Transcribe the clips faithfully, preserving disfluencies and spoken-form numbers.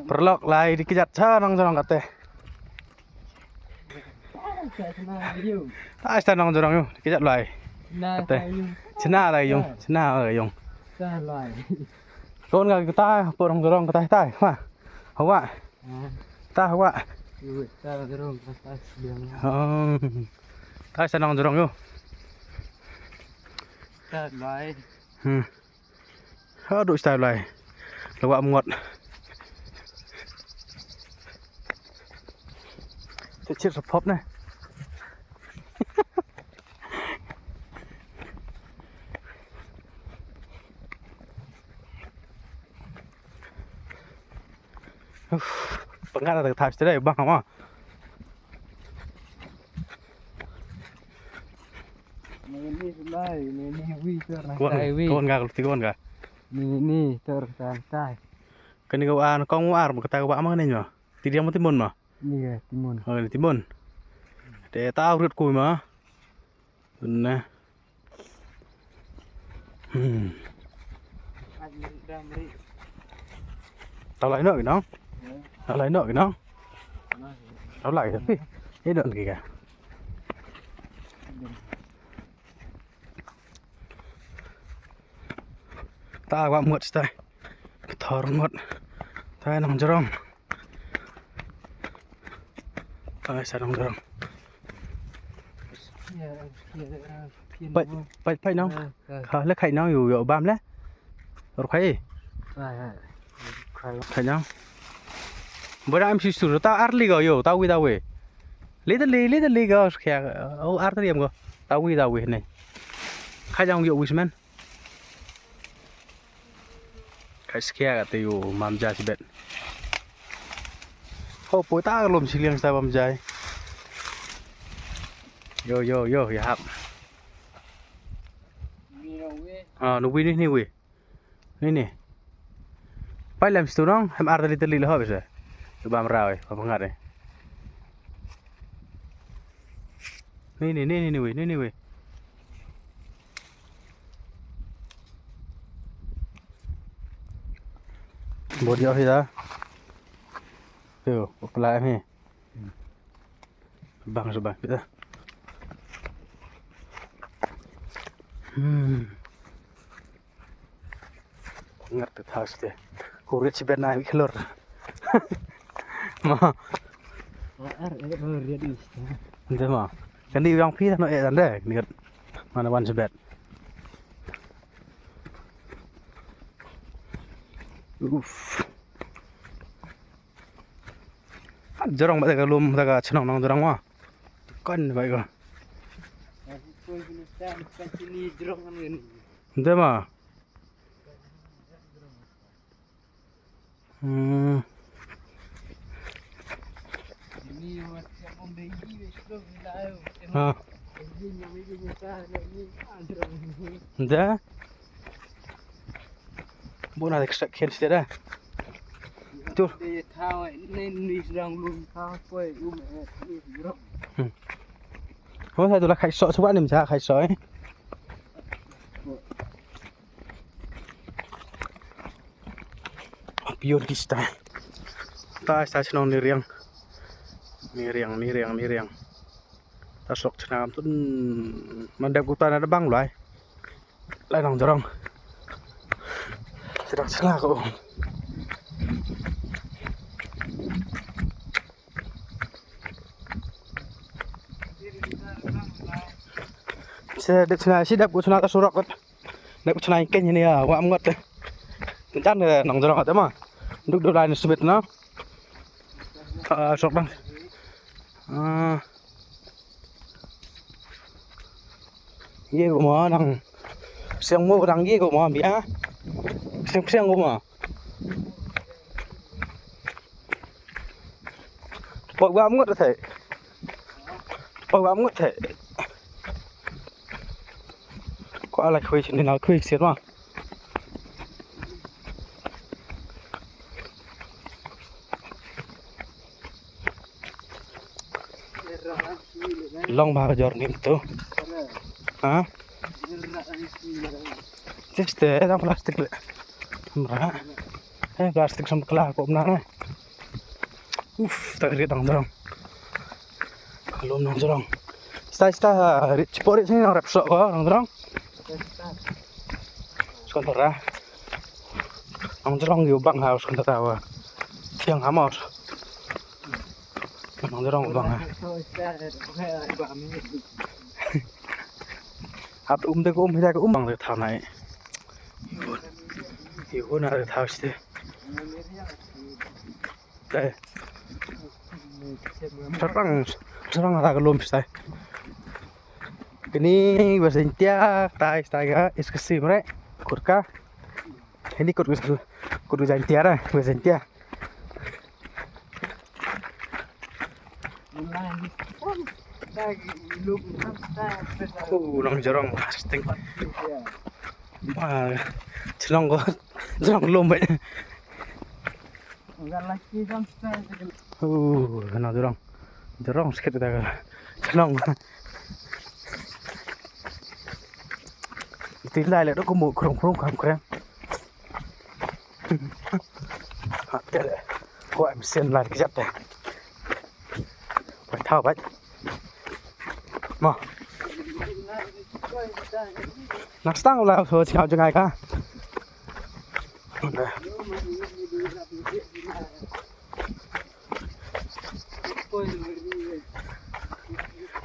Paralok lai di kjat cha nong jrong kate. Ai sa nong jrong yu, di kjat lai. Kate. Chna lai yung, chna lai yung. Kon ka kata, por nong jrong kata tai, ma. Hawa. Ta hawa. Ta jrong, ta sbiang. Oh. Ta sa nong jrong yu. Ta lai. Hmm. Ha, du sta lai. Lawa mngot. Te chir sa pop ne. Uf, pyngat da ka thap sdei bang ma. Ni ni lai, ni ni wi ter na. Kon, tai wi. Kon ka, ti kon ka. Ni ni ter ka tai. Kani ka wa kong wa ar, ka tai wa ma ni nyo. Ti diang ma ti mon ma. Ni ka ti mon. Oh, ni ti mon. Te ta rut ku ma. Nè. Hmm. Tau lai noh ki nong? Tau lai noh ki nong? Tau lai tapi. Ê, don ki ka. Ta wa mut stai. Thor mut. Ta nong jrong. Ai, sa nong jrong. Pai, pai, pai nong. Kha le khai nong yu, yu bam le. Or khai. Khai nong. Bora em si sur ta ar li go yu, ta wi, ta wi. Li ta li, li ta li go, khia. O ar ta li em go. Ta wi, ta wi ne. Khai nong yu wi smen. Kai skia ka te yu mam jai sibet. Ho, poi ta ka lum siliang sa bam jai. Yo, yo, yo, ya hap. Ah, nu wi ni, ni wi. Ni, ni. Pai lem situ nong, hem ar tali tali le ho bese. Tu bam raw, bam ngat eh. Ni, ni, ni, ni, ni wi, ni, ni wi. Bot yoh hi da. Yo, pla em hi. Bang sa bang pita. Hmm. Ngat te thas te. Kurit si ben na mi khlor. Ma. Wa ar e o riat is. Nde ma. Kan di yang phi no e dan de. Ni kat. Mana wan si bet. Uf. Jrong ba ta ka lum, ta ka chnong nong jrong wa. Kan ba ko. Nde ma. Hmm. Ah. Nde. Bona extract khen sida. Tu. Hmm. Ho sa tu la khai so, so wa nim sa khai so eh. Pion ki sta. Ta sta chnong ni riang. Ni riang, ni riang, ni riang. Ta sok chnong tu man dep ku ta na da bang lai. Lai nong jrong. Sedang sela ko. Se dep sna, si dep ku sna ka surok kot. Dep ku sna ken ni ya, wa am ngot. Jan nong jrong ate ma. Duk duk lai ni sibit na. Ah, sok bang. Ah. Ye ko ma nang. Siang mo nang ye ko ma bia. Siang siang ko ma. Poi wa mngot the. Poi wa mngot the. Ko ala khui chin na khui siat ma. Long ba jor nim tu. Ha? Chiste, dang plastik le. Mra. Eh, plastik sam kla ko na na. Uf, tak ri dang dang. Lum nang jrong. Sta, sta, ri, chipori sini nang rep sok ko, nang jrong. Skon tora. Nang jrong yu bang ha, skon tora wa. Thiang ha mor. Nang jrong bang ha. Hat um de ko um, hida ko um bang de thaw nai. Yu, yu na de thaw ste. Te. Sarang, sarang ada ka lum stai. Kini wa Jaintia, tai, stai ka, is ka sim re, kut ka. Ini kut ka, kut ka Jaintia re, wa Jaintia. Oh, nang jrong, sting. Ba, jrong ko, jrong lum ba. Uh, na jrong. Jrong skit da ka. Jrong. Ti lai le do ko mo krong krong kam krem. Ha, te le. Ko em sen lai ki jap te. Bai thau bai. Mo. Nak stang la so chau jngai ka.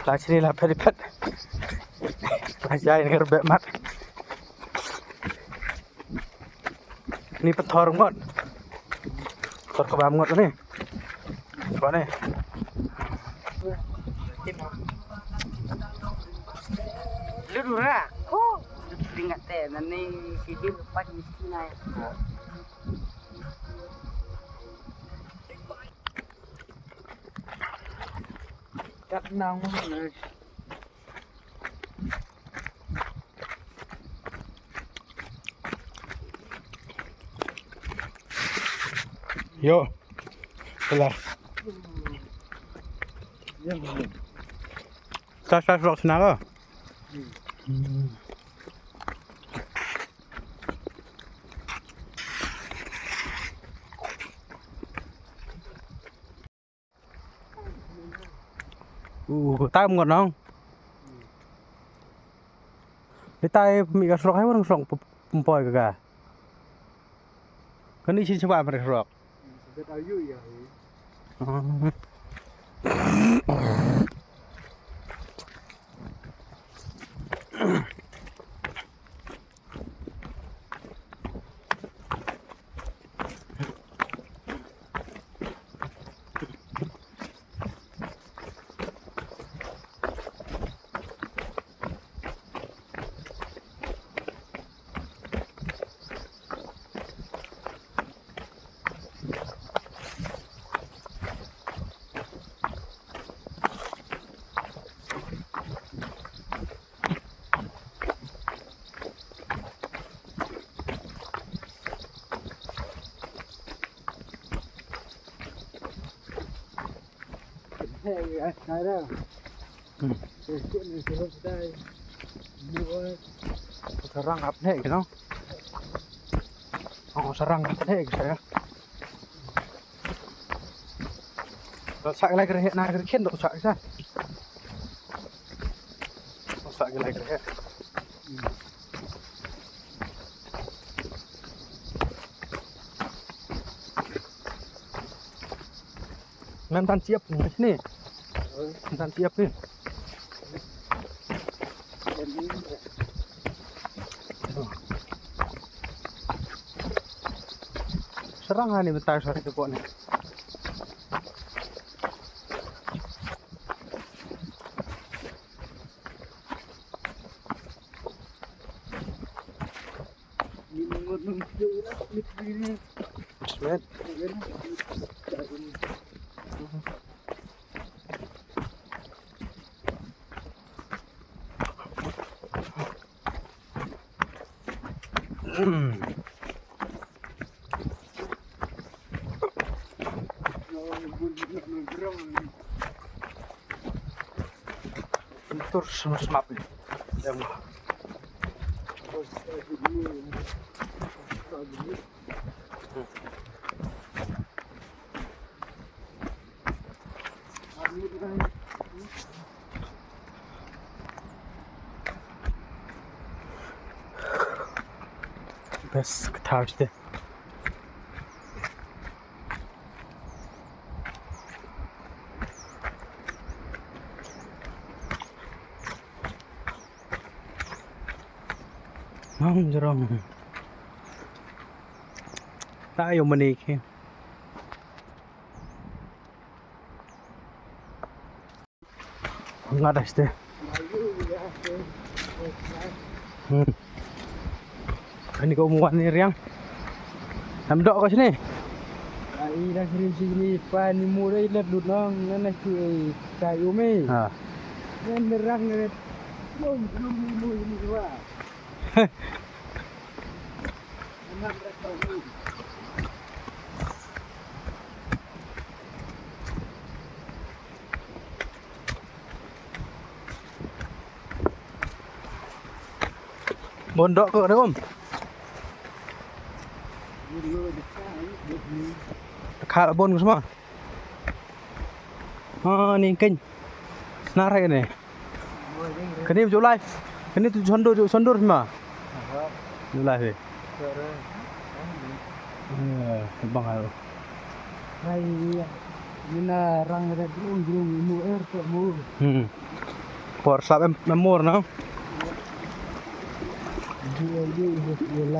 La chini la phet phet. La jai ngar be mat. Ni pathor ngot. Pathor ka bam ngot ni. Ba ni. Lu dura. Ko. Ringat te, nani sidi lepas miskin ai. Tak nang. Yo. Kelar. Sa, sa, sa, sna ko. Hmm. Uh, tai ngot nong. Ni tai mi ka srok hai wan srok p-, pempoi ka ka. Kani sin seba mer srok. Sebet ayu ya. Ah. Hmm. Sarang ap ne, you know? Oh, sarang ap ne, gitu ya. Sa ka lai ka rehe na ka khen do sa sa. Sa ka lai ka rehe. Mem tan siap ni. Mem tan siap ni. Sarang ani mentai sarang tu pok ni. Smet. Tur semes map ni. Em. Best ka thaw te. Nongjrong. Ta yow mani ki. Ngat da ste. Hmm. Ani ko muan ni riang. Nam dok ko sini. Ai da sini sini pa ni mu dei let lut nong ngan na ku ai kai u me. Ha. Ngan rang ngan. Lom lom ni mu ni wa. Bondok ko dum. Khar bon ko sma. Ah, ni keng. Snar hai ne. Kani ju lai. Kani tu sondur, ju sondur ma. Ju lai he. Eh, bang hal. Hai, iya. Mina rang ada gerung, gerung, mu er tu mu. Hmm. Por sap em, em mur na.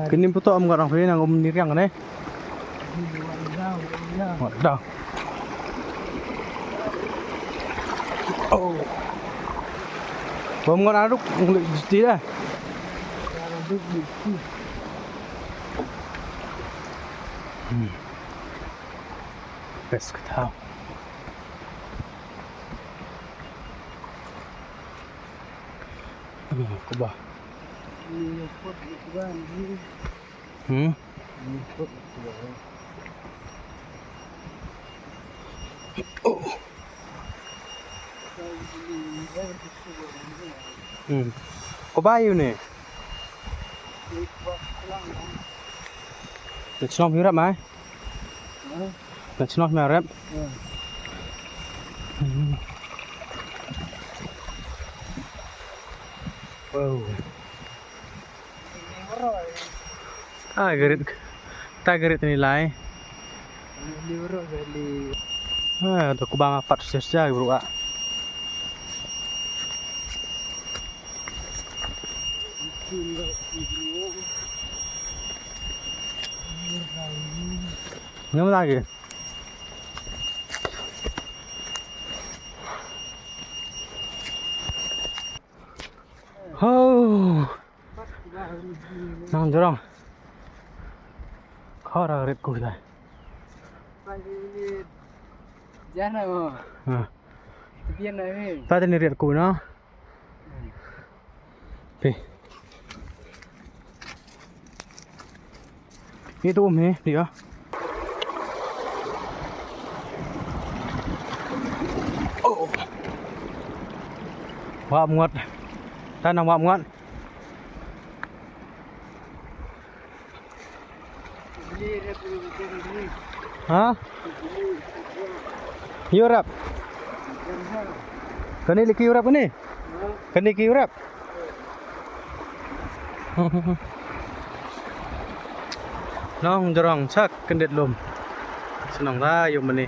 Kini puto am ngarang kini nang um ni riang ne. Wadaw. Oh. Bom ngon aduk, ngulik juti dah. Hmm. Best ka thaw. Hmm, kuba. Hmm? Oh. Hmm. Kuba yu ne? Let's not hear up, mate. Let's not hear up. Wow. Ah, garit. Ta garit ni lai. Ah, tu kubang apat sesja, bro, ah. Ngam lagi. Ho. Nang jorong. Khara rit ku dai. Jana mo. Ha. Tian na he. Ta ni rit ku na. Pi. Ni tu um hi, dia. Oh. Wap ngot. Ta nang wap ngot. Ha? Europe. Kani liki Europe kani? Kani ki Europe? Nong jorong chak kendit lum. Senang da yu mani.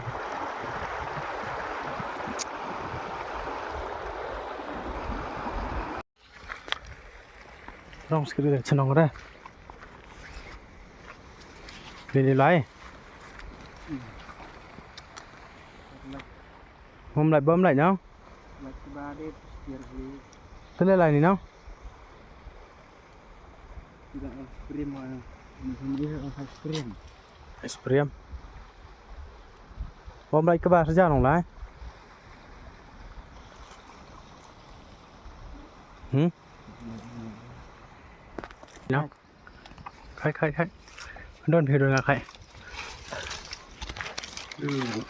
Rong skri da chnong re. Ni ni lai. Bom lai, bom lai nong. Tene lai ni nong. Ice cream. Bom lai kaba saja nong lai. Hmm? Nong. Khai, khai, khai. Don hi don nga khai. Hmm.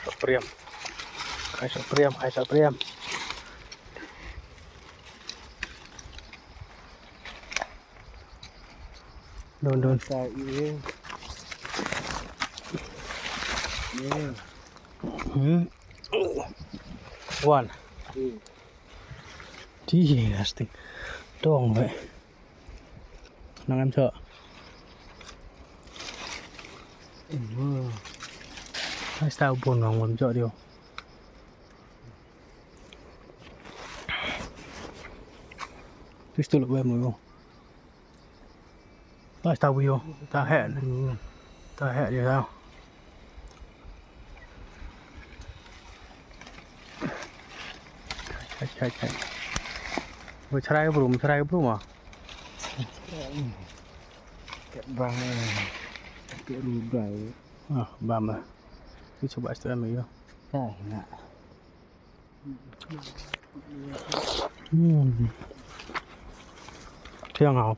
Sapriam. Khai sapriam, khai sapriam. Don, don. Sa i. Ni. Hmm. Wan. Hmm. Ti nasty. Dong we. Nang em cho. Hmm. Ai sta bun nang em cho dio. Pistol we mo. Basta wio, ta heh. Ta heh dia tau. Chai, chai, chai. Wei, chrai bru, chrai bru ma. Kat bang, kat bru bai. Ah, bam lah. Ni cuba setel lagi ya. Dah, nak. Hmm. Thiang hao.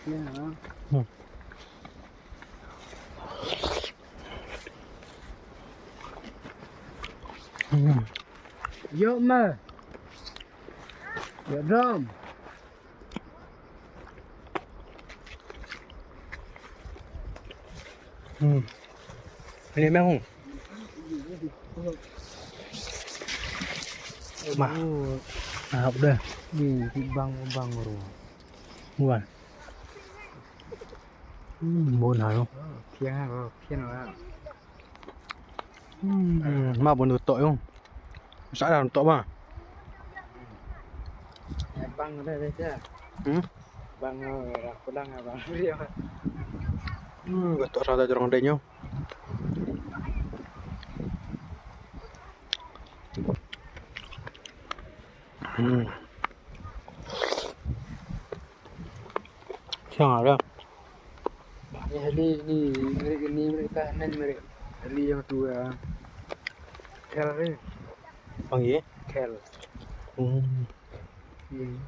Thiang hao. Hmm. Hmm. Yo ma. Yo dom. Hmm. Ini meh hung. Ma. Ah, udah. Ni, bang, bang, bro. Bukan. Hmm, bon hao. Thiang hao, thiang hao. Hmm, ma bon tok yung. Sa da tok ma. Bang da da cha. Hmm? Bang, eh, ra pulang, bang. Hmm, tok sa da jrong de nyo. Hmm. Thiang hao da. Ni hali ni, meri ni, meri ka, nen meri. Hali yang tu, ah. Khel ni. Bang ye? Khel. Hmm. Hmm.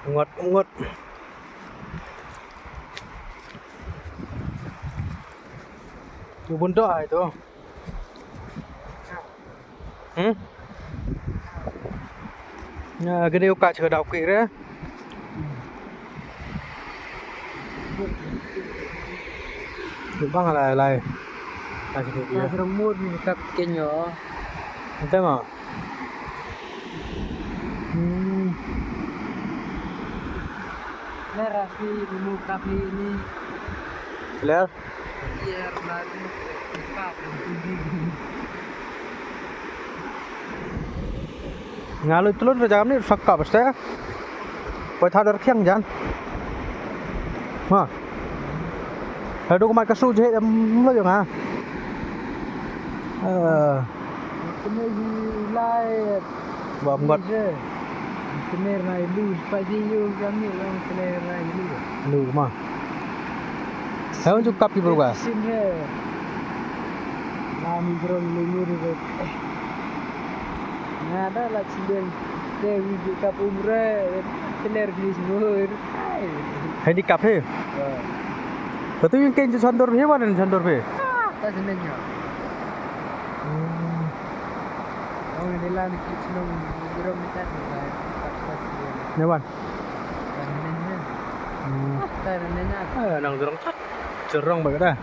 Ngot, ngot. Yu bun doh ai to. Hmm? Na, kani u ka chwa daw ki re. Bang lai, lai. Ka chwa ki re. Ka chwa mut ni kap kenyo. Ente ma. Hmm. Ler afi, ni mu kafi ni. Ler? Ler, ler. Nga lu tulun ra jam ni sakka baste. Poi tha dar khiang jan. Ma. Hadu ko mai ka su je em lo jong ha. Eh. Kene hi lai. Wa ngot. Kene rai lu, pa ji yu kami long kene rai lu. Lu ma. Hau ju kap ki bru ka. Sim he. Nam jrong lu lu ri. Nga da la chileng. Te wi ju kap umre. Teler glis mur. Ai. Handicap he. Ya. Katu yung ken ju chandor he, wan chandor he. Ah, ta senen ya. Hmm. Ong de la ni kit nong jrong ni kat ni la. Kap sa sinen. Ne wan. Wan nen ne. Hmm. Ah, ta nen ne. Ah, nang jrong kat. Jrong ba ka da.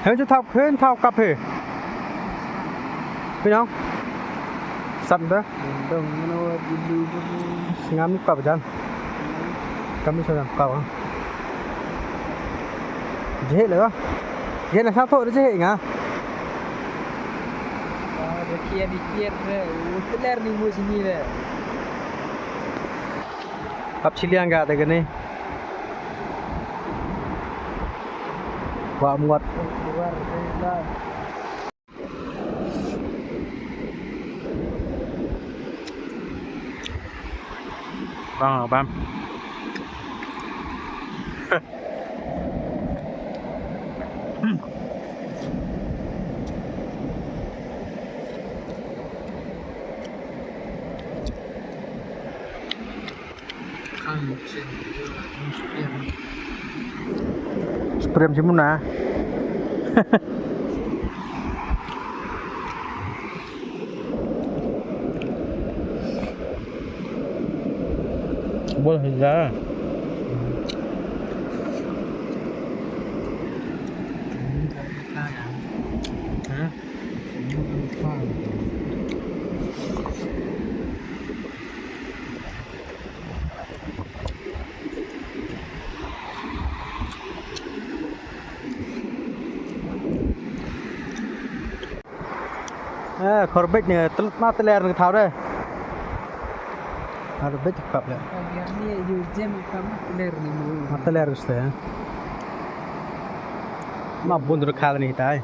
Hei, ju thap, hei, thap kap he. Phi nong? Sat da. Dong, ngano, dulu, dulu. Ngam kap jan. Kami sa kap. Jehit le ba? Jehit na sa tho jehit nga. Ah, da kiar di kiar re. Uteler ni mu sini le. Kap chiliang ka te kani. Wa muat. Bang, bang. Sprem si muna. Bol hi ja. Ha? Eh, khor beit ni, tel-, ma teler ni thaw de. Ar beit kap le. Ni yu jem kam teler ni mo. Ma teler ste, eh. Ma bun ru khal ni tai.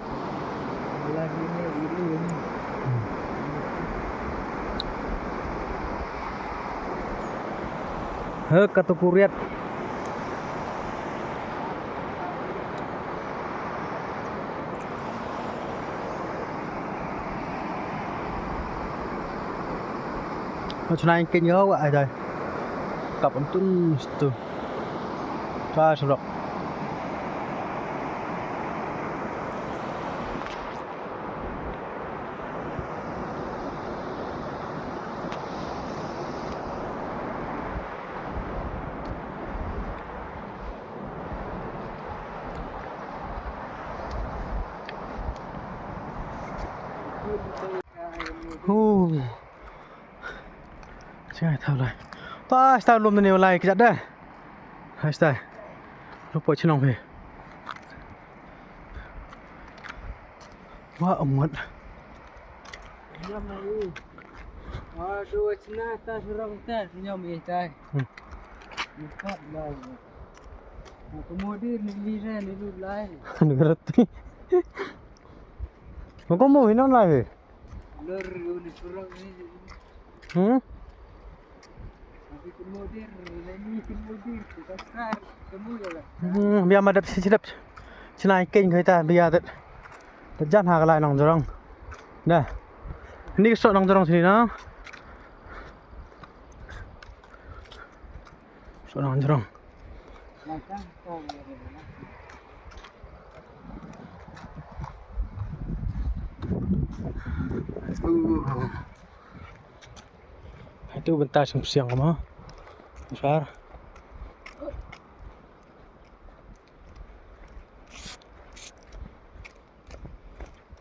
He, katu kuriat. Chna ing ken yo wa ai dai. Kap untun stu. Ta surok. Hu. Chingai thaw lai. Pa, sta lum ni lai kjat de. Hai sta. Lu po chnong phi. Wa umut. Yam ai. Aduh, chna ta surang ta, yam ai tai. Hmm. Ikat lai. Aku mudir ni, ni re, ni lu lai. Ni berarti. Kau mau hinan lai, he? Lor, ni surang ni. Hmm? Aku mudir, ni mudir, tu kasar, kamu ya lah. Hmm, biar madap si sedap. Chinai keng kai ta, biar dat. Jan ha ka lai nang jorong. Dah. Ni sok nang jorong sini na. Sok nang jorong. Itu bentar siang ma. Besar.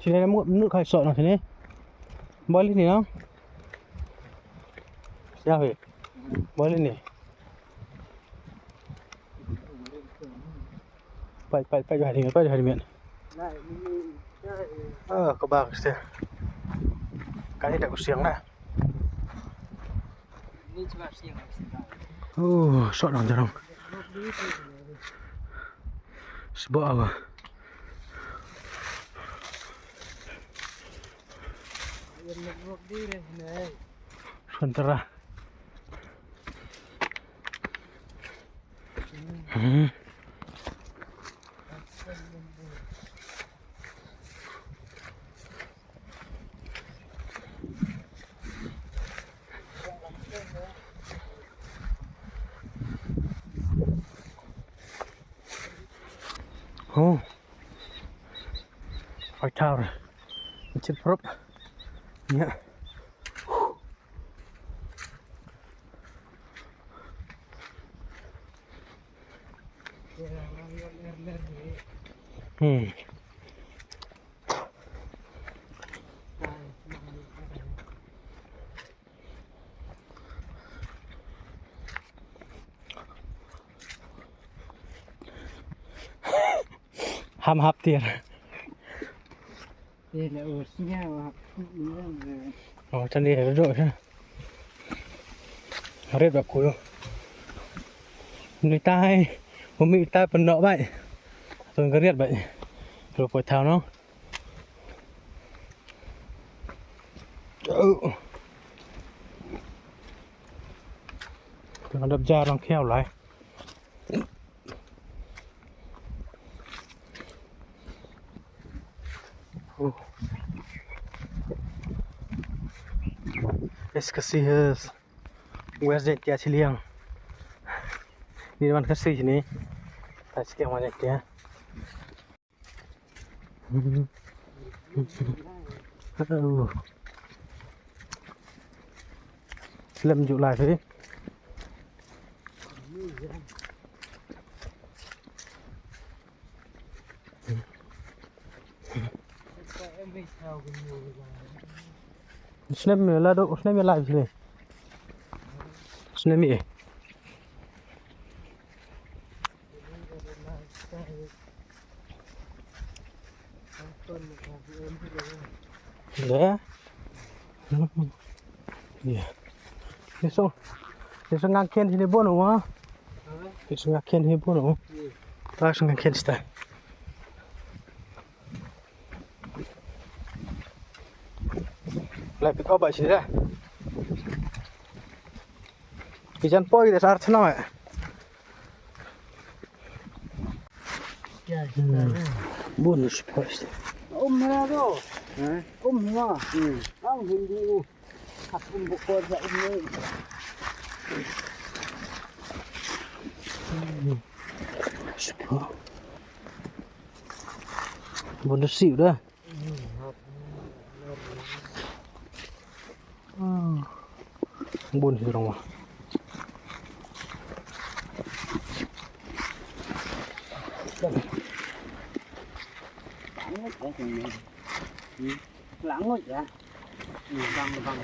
Sini ada mut, mut kai sok nang sini. Balik ni nang. Siap, eh? Balik ni. Pai, pai, pai, hari ni, pai, hari ni. Ah, ke bak sini. Kali tak kusiang dah. Oh, sok nang jorong. Sebab apa? Sementara. Hmm. Oh. Fight tower. Chit prop. Ya. Hmm. Ham hap tiar. Te la u sñiaw hap. Oh, tani ro ro. Ret ba ku. Ni tai, u mi tai pynnoh bai. Tun ka riat bai. Ro poi thaw no. Tun ka dap jar nang khiaw lai. Oh. Es ka si es. Wes de tia chiliang. Ni man ka si ni. Ta chiliang man de tia. Slem ju lai phi. Snem mi la do, snem mi la sini. Snem mi. Ya. Ya. Ni so. Ni so ngakhen sini bono wa. Ni so ngakhen sini bono. Ta so ngakhen sta. Lai pick up ba sini da. Ki jan poi da sar chno. Bun sport. Um hra do. Ha? Um hra. Hmm. Ang hindi u. Hak um bukor sa um ni. Sport. Bun si da. Bun hi rong wa. Langot ya. Bang, bang.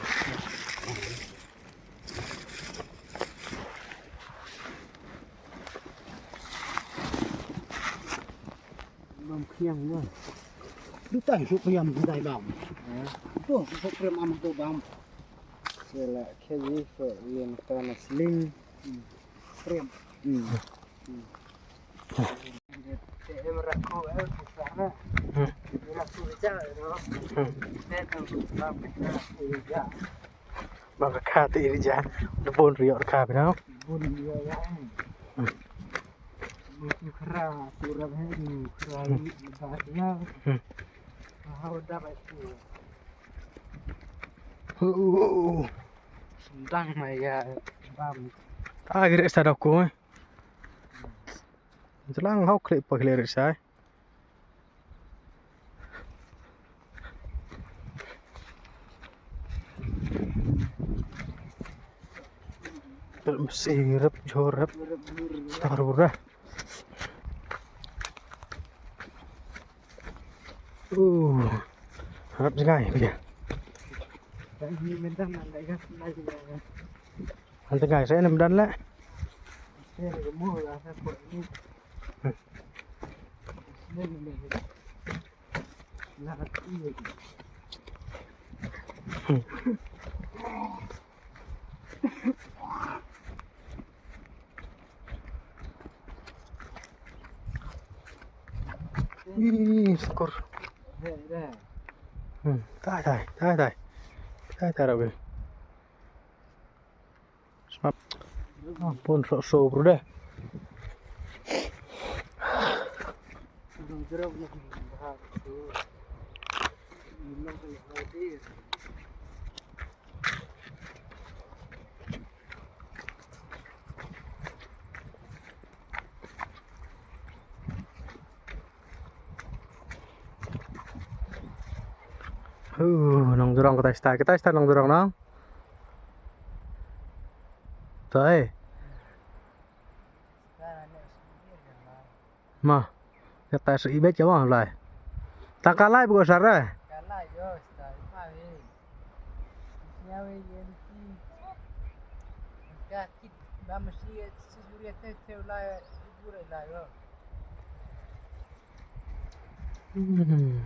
Bam khiang wa. Du tai su priam du tai bam. Tu su priam am tu bam. Sela khe ji so yen ka na sling. Priam. Hmm. Em rakhu el sana. Rakhu ja no. Te tu bam ka ja. Bang ka kha te iri ja. Da bun riok ka phi no. Bun riok ya. Bun khra, tu rap he, bun khra, bun khra. Ha, da ba tu. Dang ma ya, bam. Ah, gire sa da ko. Jalang hau khle pa khle re sai. Rep masi, rep jhor, rep tar bura. Uh, rep jngai, ya. Ante ngai, saya nem dan le. Ih, syukur. Hmm, tai, tai, tai, tai. Tai, tai, rabi. Ampun, sok so, bro, deh. Huh, nong durong katai stai, katai stai nong durong nong. Tai. Ma, katai sa ibet ya wang lai. Tang ka lai bu ka sar eh. Ka lai yo, stai ma we. Sia we ye ni ki. Ka kit ba masi si suri te te lai bu lai yo. Hmm.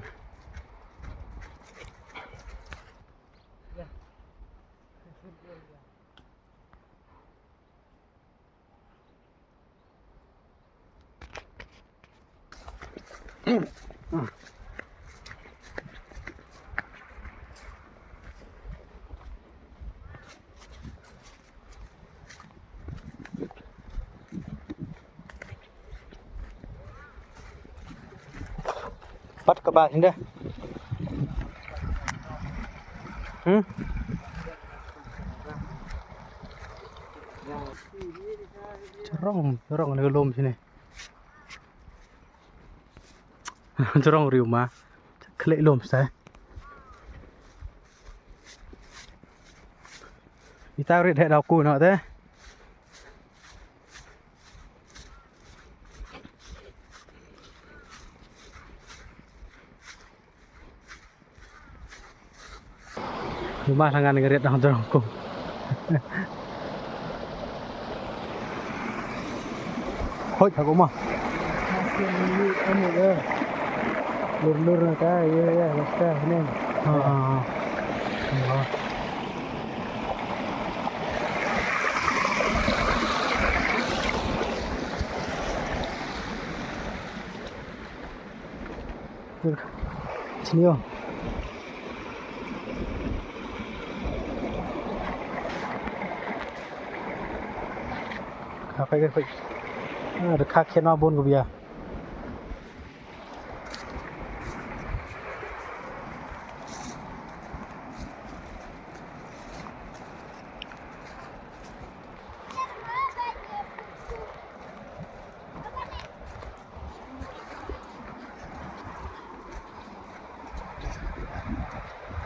Pat ka ba hinde. Hmm? Chorong, chorong ni ka lum sini. Jrong riu ma. Khleh lum sa. Ita rit he daw ku no te. Luma sangan ngarit dang jrong ku. Hoi, aku mah. Lur-lur na ka, ya, ya, basta, ni. Ha, ha, ha. Sini yo. Ka kai kai. Ah, da ka khian ma bun ko bia.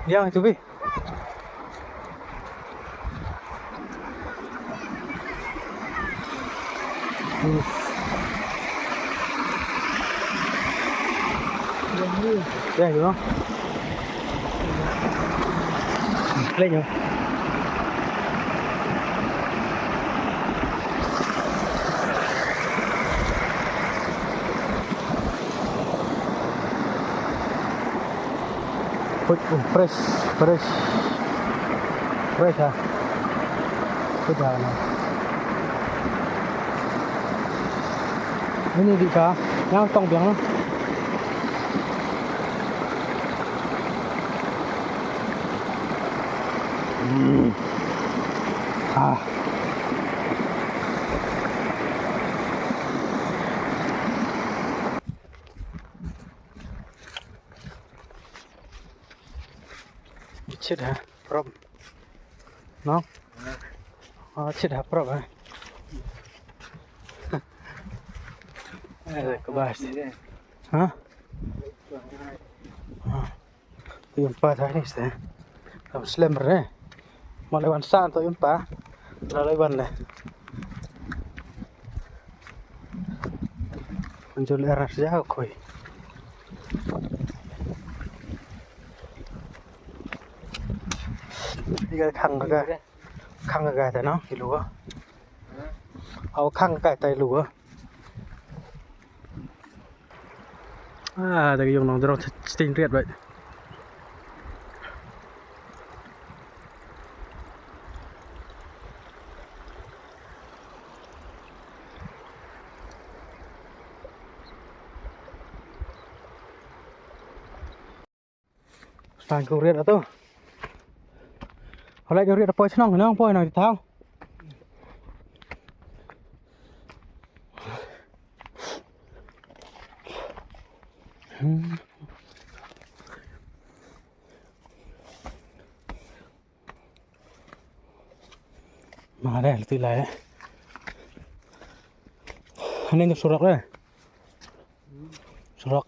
Yang itu, Bi. Hmm. Ya, itu. Play nyo. Ui, uh, fresh, fresh. Fresh ha. Fresh ha na. Ini di ka, yang tong biang na. Hmm. Ah. Chit ha, prop. No? Ah, chit ha, prop, ha. Eh, ka bas. Ha? Ah. Yung pa tha ni se. Kam slem re. Mo le wan san to yung pa. La le wan le. Anjul eras ja khoi. Iga khang ka. Khang ka ta no, ilu. Au khang ka ta ilu. Ah, da ka yung nong jrong ch-, chting riat bai. Stang ku riat atu. Halai ku riat poi chnong, nong poi nong ti thau. Hmm. Ma de, ti lai. Ani tu surok de. Surok.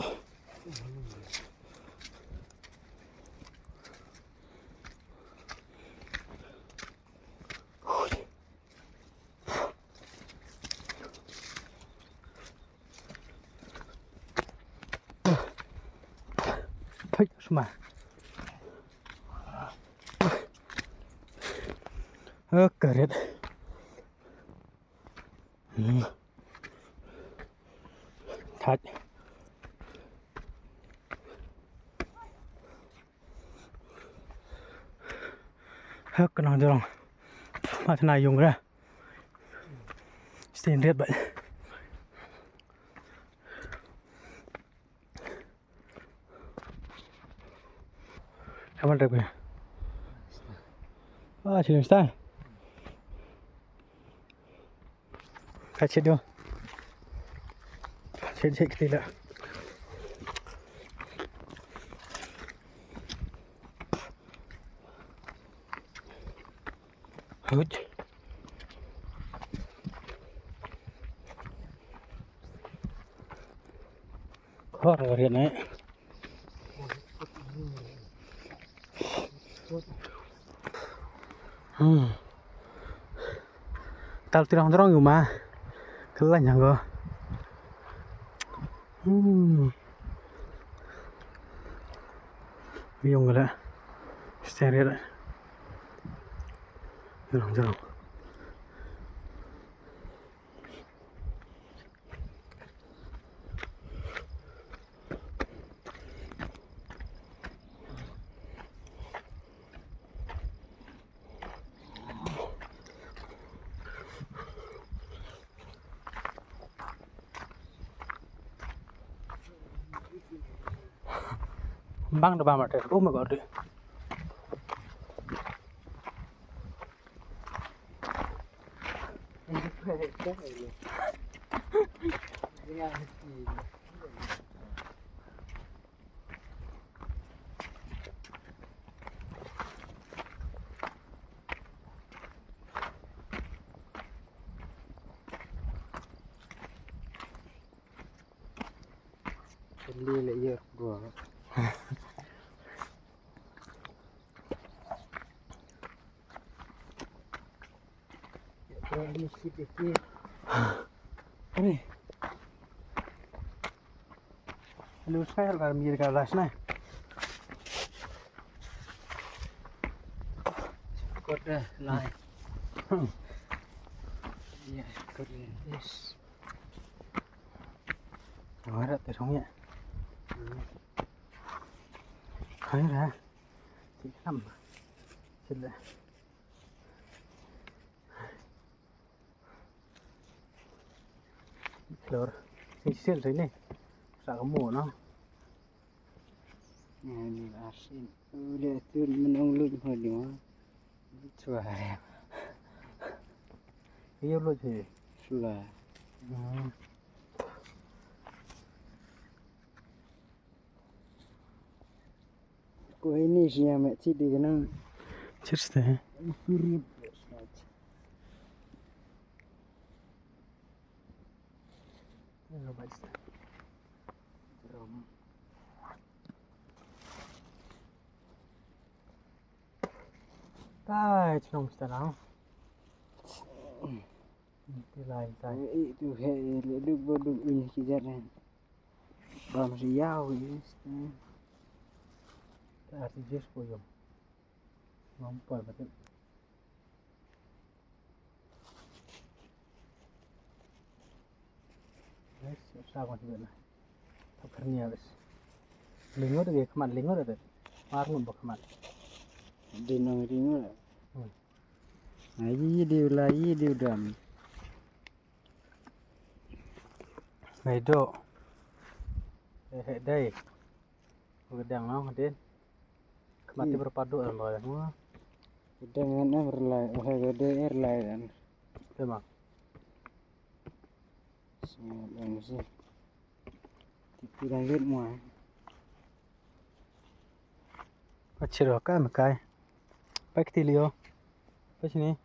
Thoi, sma. Ơ, ka riat. Hmm. Thoi. Hak ka nang jrong. Ma thna yung ra. Stay in red, but. Haman red, but. Ah, chilling style. Ka chet do. Chet, chet kti la. Hut. Kor riat ne. Hmm. Tal tirong jrong yu ma. Kelain yang ko. Hmm. Yung gala. Steril. Jrong jrong. Bang da ba ma te. Oh my God. Kali le ye bro. Ani. Lu snai har kar mir ka la snai. Kot, eh, lai. Ya, kot, eh, yes. Wara te song ya. Hai ra. Ti kam. Sila. Flor. Ni sil ri ni. Sa ka mo no. Ni, ni asin. Ule tu menong lu ho di ma. Chua. Iyo lu chi. Sula. Hmm. Ko ini siya me chi di kenang. Cheers te. Suri. Hello, guys. Rom. Tai chnong sta lang. Ti lai tai. I tu he le duk bo duk in ki jar ne. Bam si yau i sta. Ta si jus ko yom. Ngam poi ba tu. Guys, sa ko ti na. Thap kharnia, guys. Lingot ge khmat lingot de. Mar ngut ba khmat. Di nong lingot. Hmm. Ai, yi diu la, yi diu dam. Ngai do. Eh, eh, dai. Ko dang nong din. Khmat ti berpadu an ba mo. Dang ngan am relai, oh, hai gede relai an. Tema. Sini dang si. Tipi dang git mo. Achiro ka me kai. Pak ti lio. Pas ni.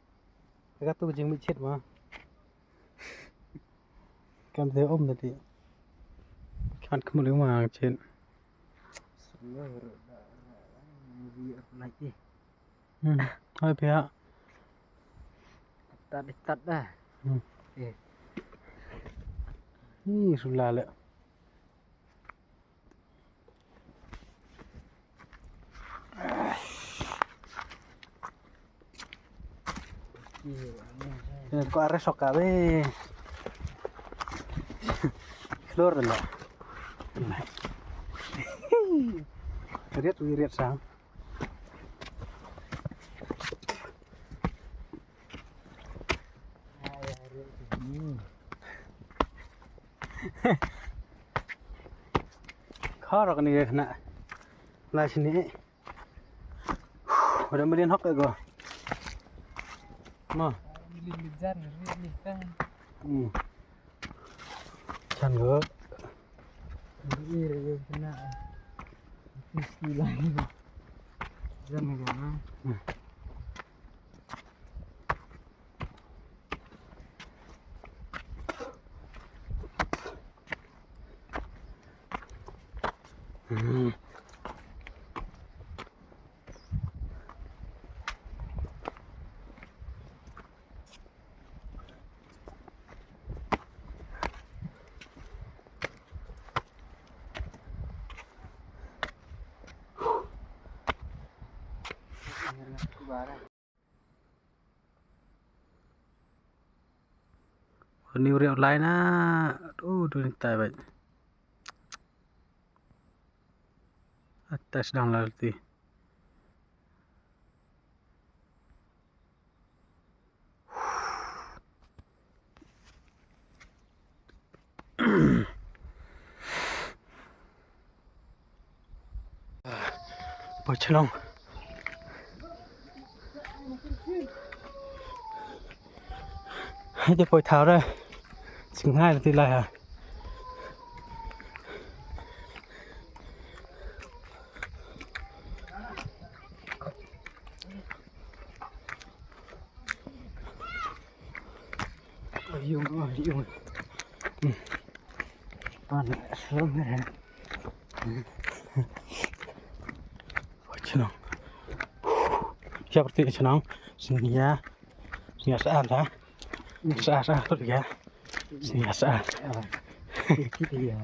Ka tu jing mi chit mo. Kam te um da ti. Kan khmu le ma chin. Sulu ru da, ru da, ru da, ru da, ru da. Hmm. Hoi pia. Tat, tat da. Hmm. Eh. Ni sula le. Ko are sok ka be. Klor la. Riat wi riat sa. Kharok ni khna. La sini. Udah melian hok ego. Ma. Melian bijan, melian kan. Hmm. Chan go. Ini re kena. Mesti lah. Jan ga. Hmm. Ni u riau lai na, u du ni tai bait. Atas dang lal ti. Poi chnong. Hei te poi thaw re. Chngai ti lai ha. Yung, yung. Hmm. Pan, sum, eh. Chnong. Siap ti chnong. Sini ya. Sini ya sa, ha. Sa, sa, tu ya. Sini ya sa. Ah. Itu dia.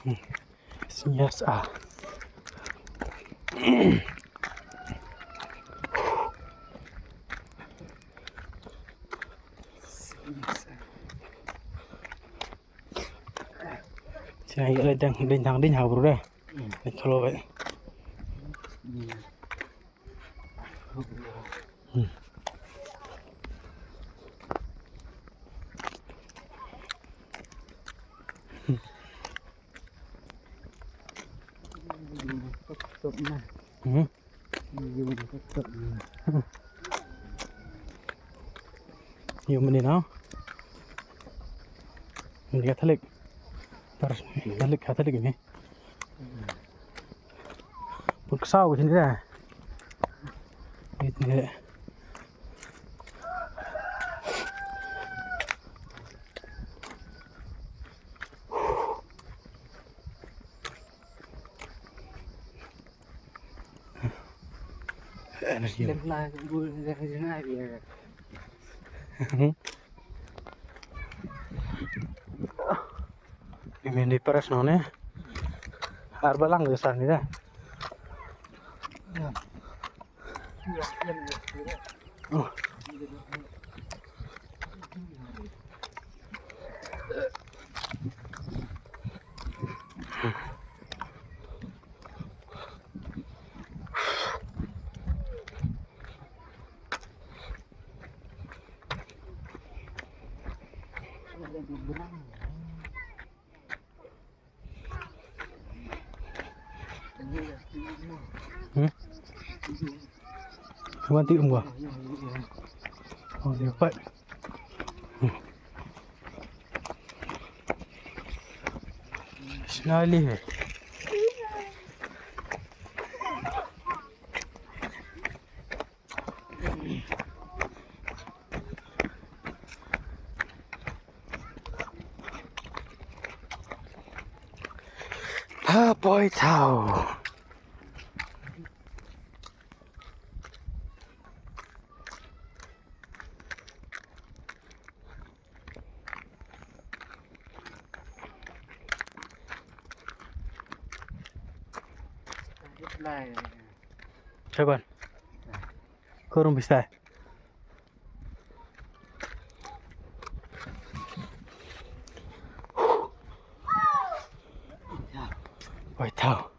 Hmm. Yes, ah. Sini ya, dang, dang, dang, dang, ha, bro, deh. Ni kalau baik. Hmm. Hmm. Yung mani na. Ni Catholic. Par Catholic, Catholic ni. Pun ksaw ka chini da. Ni, ni. Energy. Lem lai, bu, bu, bu, bu. Hmm. Ini di paras none. Arbalang ke sana ya. Oh. Hmm? Wan ti um wa. Oh, dia pat. Hmm. Snali he. Ha, poi thaw. Chaban. Korum bistai. Oi, tau.